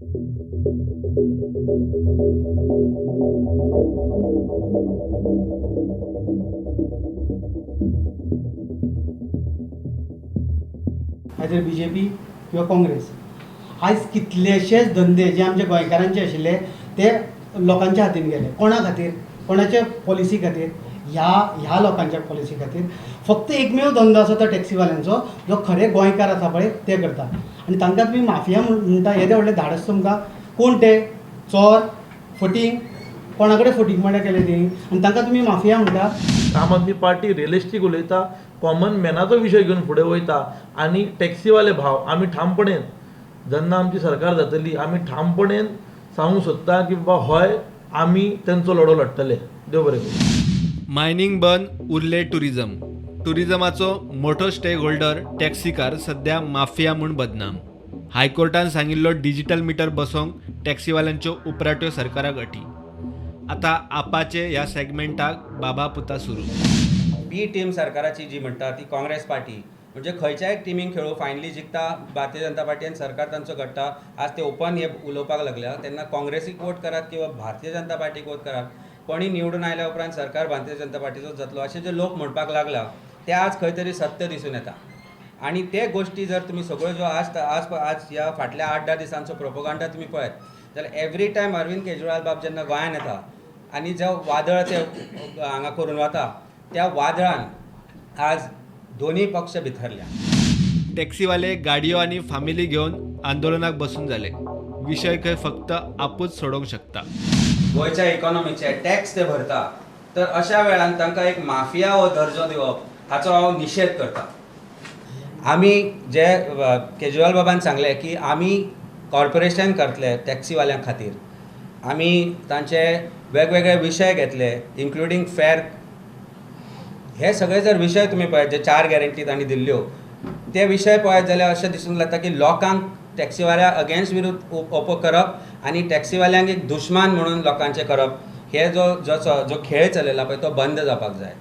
Either BJP किंवा काँग्रेस. आयज कितलेशेच धंदे जे आमच्या गोंयकारांचे आशिल्ले ते लोकांच्या हातीन गेले. कोणा खातीर? कोणाच्या पॉलिसी खातीर? ह्या ह्या लोकांच्या पॉलिसी खातीर. फक्त एकमेव धंदो आसा तो टॅक्सीवाल्यांचो, जो खरे गोंयकार आसा पळय ते करता आनी तांकां तुमी माफिया म्हणटा. येदें व्हडलें धाडस तुमकां. कोण ते? चोर, फटींग. कोणा कडेन फटींगपणां केलें तेणी आनी तांकां तुमी माफिया म्हणटा. आम आदमी पार्टी रियलिस्टीक उलयता, कॉमन मॅनाचो विशय घेवन फुडें वयता आनी टॅक्सीवाले भाव आमी ठामपणेन जेन्ना आमची सरकार जातली आमी ठामपणेन सांगूंक सोदता की बाबा हय आमी तेंचो लढो लडटले. देव बरें करूं. मायनिंग बंद, उरले टुरिझम. टुरिझमाचो मोठो स्टेक होल्डर टॅक्सीकार सध्या माफिया म्हूण बदनाम. हायकोर्टान सांगिल्लो डिजिटल मिटर बसोवंक टॅक्सीवाल्यांच्यो उपराट्यो सरकाराक अटी. आतां आपाचे ह्या सेगमेंटाक बाबा पुता सुरू. बी टीम सरकाराची जी म्हणटा ती काँग्रेस पार्टी, म्हणजे खंयच्याय टिमीन खेळूं फायनली जिखता भारतीय जनता पार्टी आनी सरकार तांचो घडटा. आज ते ओपन हे उलोवपाक लागल्या तेन्ना काँग्रेसीक वोट करात किंवा भारतीय जनता पार्टीक वोट करात, कोणी निवडून आयल्या उपरांत सरकार भारतीय जनता पार्टीचोच जातलो अशें जे लोक म्हणपाक लागला ते आज खंय तरी सत्य दिसून येता. आनी ते गोश्टी जर तुमी सगळ्यो ज्यो आज आज आज ह्या फाटल्या 8-10 दिसांचो प्रोपोगांडा तुमी पळयत जाल्यार एवरी टायम अरविंद केजरीवाल बाब जेन्ना गोंयान येता आनी जो वादळ ते हांगा करून वता त्या वादळान आज दोनूय पक्ष भितरल्या. टॅक्सीवाले गाडयो आनी फामिली घेवन आंदोलनाक बसून जाले. विशय खंय फक्त आपूच सोडोवंक शकता. गोंयच्या इकॉनॉमीचे टॅक्स ते भरता, तर अशा वेळान तांकां एक माफिया हो दर्जो दिवप हाचो हांव निशेध करता. आमी जे केजरीवाल बाबान सांगलें की आमी कॉर्पोरेशन करतले टॅक्सीवाल्यां खातीर, आमी तांचे वेगवेगळे विशय घेतले इन्क्लुडींग फॅर. हे सगळे जर विशय तुमी पळयत जे 4 गॅरंटी तांणी दिल्ल्यो ते विशय पळयत जाल्यार अशें दिसूंक लागता की लोकांक टॅक्सीवाल्या अगेन्स्ट विरुद्ध ओपो करप आनी टॅक्सीवाल्यांक एक दुस्मान म्हणून लोकांचें करप हे जो जो जो खेळ चलयला पळय तो बंद जावपाक जाय.